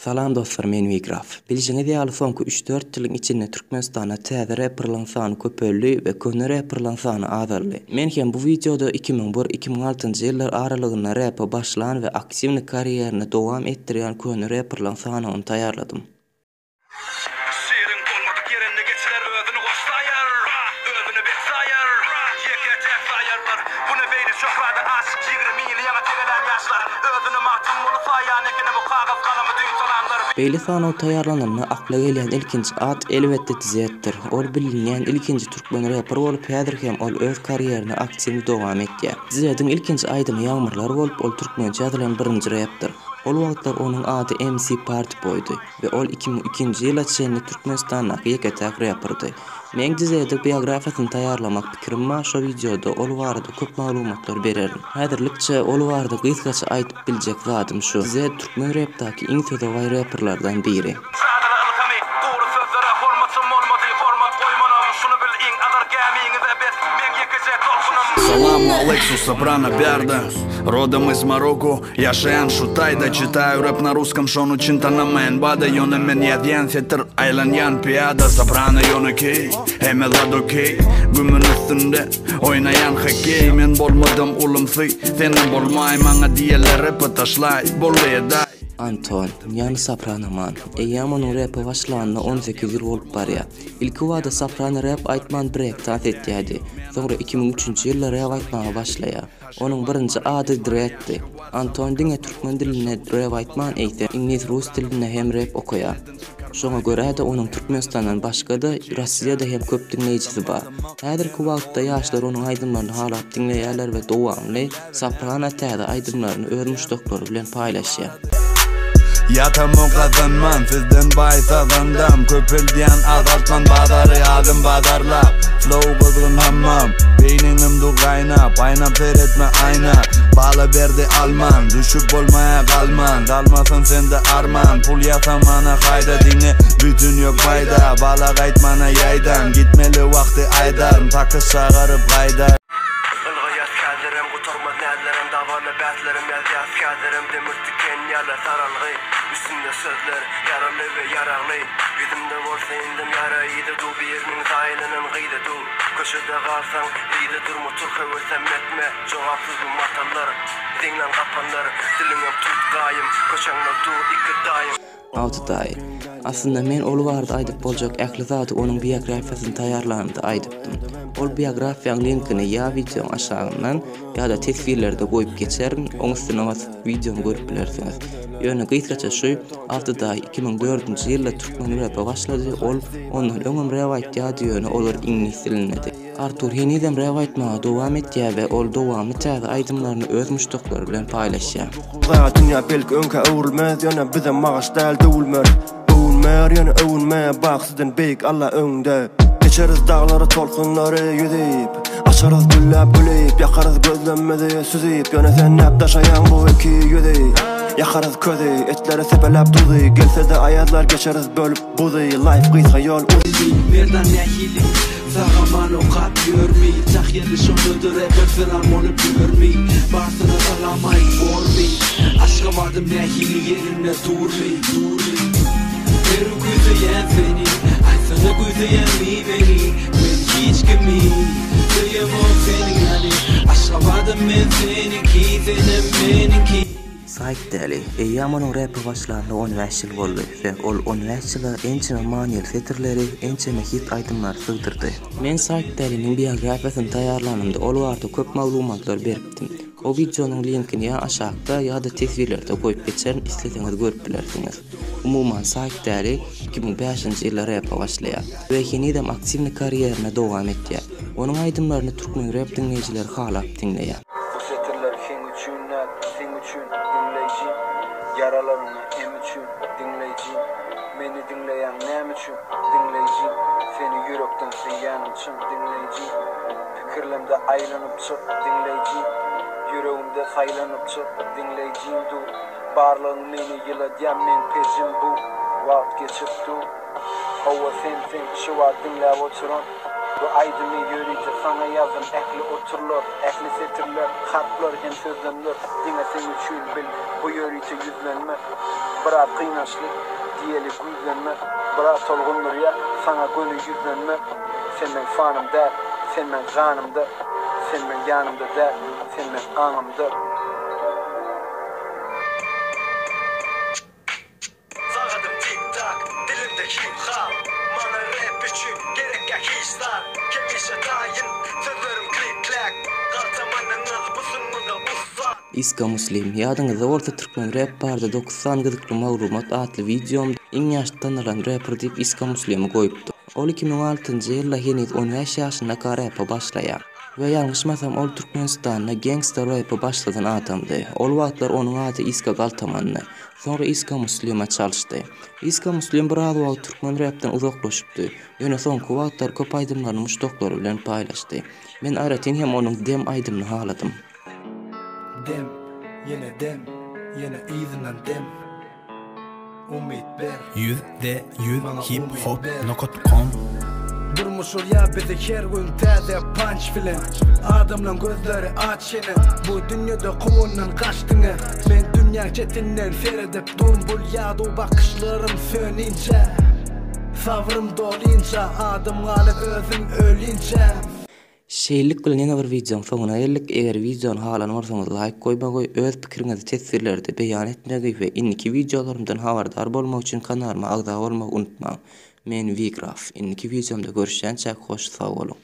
Salam dostlar men Wigraf. Bilşiňiz ýaly soňky üç-dört ýylyň içinde Türkmenistanda täze reperlaň sany köpeldi we köne reperlaň sany azaldy. Men hem bu wideoda 2001, 2006 ýyllar aralygynda repe başlan we aktiwny karýerini dowam etdirýän köne reperlaň sanawyny taýýarladym. Şiriň bolmadyk ýerinde geçiler özüni goş saýar, özüni bet saýar, ýeke täk saýarlar. Bu ne beýle şöhrada aşyk 20 ýyly ýaňa tegelän ýaşlar, özüni Magtymguly saýan ekeni bu kagyz galamy düýn salanlar. Beýle sanaw taýýarlananda akla gelýän ilkinji at elbetde Dzetdir. Ol bilinýän ilkinji türkmen reper bolup häzir hem ol öz karýerini aktiwny dowam etýär. Dzediň ilkinji aýdymy Ýagmyrlar bolup ol türkmençe ýazylan birinji repdir. Ol wagtlar onuň ady MC Partyboýdy. We ol 2002-nji ýyla çenli Türkmenistandaky ýeke-täk reperdi. Meň Dizedi biografiýasyny taýýarlamak pikirim bar, şo wideoda ol barada köp maglumatlar bererin. Häzirlikçe ol barada gysgaça aýdyp biljek zadym şu, Dized türkmen repdaky iň sözebaý reperlerden biri. Şadyna ylhamy, gury sözlere hormatym bolmady, hormat goýmanam, şuny bil iň agyr gämiňize bes meň ýekeje tolkunym. Salam aleyküm soprano bärde Rodom iz Maroko Ýaşaýan şu taýda Çitaýu rap na ruskom şon üçin tanamaýan bada Ýöne men ýazýan setir aýlanýan pyýada Soprano ýönekeý hemme zat okey Gümün üstünde oýnaýan hokey Men bolmadym ulumsy senem bolmaý Maňa diýerler repi taşlaý boldy edaý. Anton, ýagny Soprano Man, eýýäm onuň repe başlanyna 18 ýyl bolup barýar. Ilkibada Soprano rep aýtman brek tans etýärdi. Soňra 2003-nji ýylda rep aýtmaga başlaýar. Onuň birinji ady Dreaddi. Anton diňe türkmen dilinde rep aýtman, eýsem, iňlis, rus dilinde hem rep okaýar. Şoňa görä-de onuň Türkmenistandan başga-da, Russiýada hem köp diňleýjisi bar. Häzirki wagtda ýaşlar onuň aýdymlaryny halap diňleýärler we dowamly Soprano täze aýdymlaryny öz muşdaklary bilen paýlaşýar. Ýatamok gazanman sizden baý sazandam Köpeldýän azaltman bazary aldym bazarlap Flow gyzgyn hammam Beýniňim dur gaýnap Aýnap seretme aýna Bala berdi alman Düşüp bolmaýa galman Galmasyn sende arman Pul ýasamana haýda Diňe bütün ýok baýda Bala gaýtmana ýaýdan Gitmeli wagty aýdaryn Takyş çagyryp gaýdar. Ylgaýas häzirem gutarmaz näzlerem Dabarly bäslerim ýazýas häzirem Demir tiken ýaly saralgy Üstünde sözler ýaraly we ýaragly Ýüzümde bolsa indem ýara yzy du Biriniň zaýalanan gyzy du Köçede galsaň yza durma tur höwesem etme Jogapsyz bu matallar Zeňlan gapanlar Diliňem tut gaýym Köçäňde dur iki daýym. Alty daýy. Aslynda men ol barada aýdyp boljak ähli zady onuň biografiýasyny taýýarlanymda aýdypdym. Ol biografiýaň linkini ýa wideoň aşagyndan, ýa-da teswirlerde goýup geçerin, oň üstüne basyp wideony görüp bilersiňiz. Ýöne gysgaça şu, Alty daýy 2004-nji ýylda türkmen repe başlady, ol ondan öňem rep aýtýardy ýöne olar iňlis dilindedi. Artur henizem rep aýtmaga dowam etýär we ol dowamly täze aýdymlaryny öz muşdaklary bilen paýlaşýar. Dünýä belki öňkä öwrülmez Ýöne bizem agaç däl döwülmer Öwünmer ýöne öwünme Bak sizden beýik Alla öňde Geçeris daglary tolkunlary ýüzüp Açarys gülläp gülüp Ýakarys gözlemmizi süzüp Ýöne sen näp daşaýaň bu iki ýüzi Ýakarys közi Etlere sepeläp duzy Gelse-de aýazlar geçeris bölüp buzy Life gysga ýol uzyn Merdan nähili Sag-aman okap ýörmi Tahýaly şonda-da reper salam bolup ýörmi Barsyna salam aýt bormy Aşgabadym nähili ýerinde durmy Durmy Her gün küýseýän seni Aýtsana küýseýäňmi meni Men hiç kimi Söýemok seniň ýaly Aşgabadym men seniňki Senem meniňki. Saýt däli. Eýýäm onuň repe başlanyna 15 ýyl boldy we ol 15 ýyla ençeme manyly setirleri, ençeme hit aýdymlary sygdyrdy. Men Saýt däliniň biografiýasyny taýýarlanymda ol barada köp maglumatlar beripdim. O wideonyň linkini ýa aşakda, ýa-da teswirlerde goýup geçerin, isleseňiz görüp bilersiňiz. Umuman Saýt däli 2005-nji ýylda repe başlaýar we henizem aktiwnyý karýerini dowam etýär. Onuň aýdymlaryny türkmen rep diňleýjileri halap diňleýär. Bu setirler seň üçin däl, seň üçin, diňleýji Ýaralaryňa em üçin, diňleýji Meni diňleýäň näme üçin, diňleýji Seni ýürekden söýýänim çyn, diňleýji Pikirlemde aýlanyp çyk, diňleýji Ýüregimde saýlanyp çyk, diňleýjim dur Barlygyň meni ýyladýan meň pejim bu Wagt geçip dur Hawa sen sen şu wagt diňläp oturan Bu aýdymy ýörite saňa ýazdym ähli oturlar, ähli setirler, harplar hem sözlemler diňe seň üçin bil bu ýörite ýüzlenme. Biraz gynançly, diýeli güýzlenme, Biraz tolgundyrýa, saňa göni ýüzlenme. Sen meň fanym däl, sen meň ganymda, Sen meň ýanymda däl, sen meň aňymda. Sagadym tik-tak, dilimde hip-hap Maňa rep üçin gerekýä hiç zat Hemişe taýyn, sözlerim klik-kläk Galtamanyňyz bu sungata ussat. Iska Muslim, Ýadyňyzda bolsa Türkmen rap barada dokuz sany gyzykly maglumat atly wideomda iň ýaş tanalan reper diýip Iska Muslimi goýupdym. Ol 2006-njy ýylda heniz on bäş ýaşyndaka repe başlaýar. We ýalňyşmasam ol Türkmenistanda gangsta repi başladan adamdy. Ol wagtlar onuň ady Iska Galtamandy. Soňra Iska Muslima çalyşdy. Iska Muslim biraz wagt türkmen repden uzaklaşypdy. Ýöne soňky wagtlar köp aýdymlaryny muşdaklary bilen paýlaşdy. Men aýratyn hem onuň Dem aýdymyny haladym. Dem, ýene dem, ýene yzyndan dem. Umyt ber. 100% Maňa hip umyt hop ber. nokat kom. Durmuş urýar bizi her gün täze punch bilen. Adamlaň gözleri aç ýene. Bu dünýede kowundan gaç diňe. Men dünýäň çetinden seredip durun bul ýaduw bakyşlarym söninçä. Sabrym dolynça adam galyp özüm ölinçä. Şeýlelik bilen ýene bir wideoň soňuna geldik. Eger wideony halan bolsaňyz laýk goýmagy, öz pikiriňizi teswirlerde beýan etmegi we indiki wideolarymdan habardar bolmak üçin kanalyma agza bolmagy unutmaň. Men Wigraf. Indiki wideomda görüşýänçäk hoş sag boluň.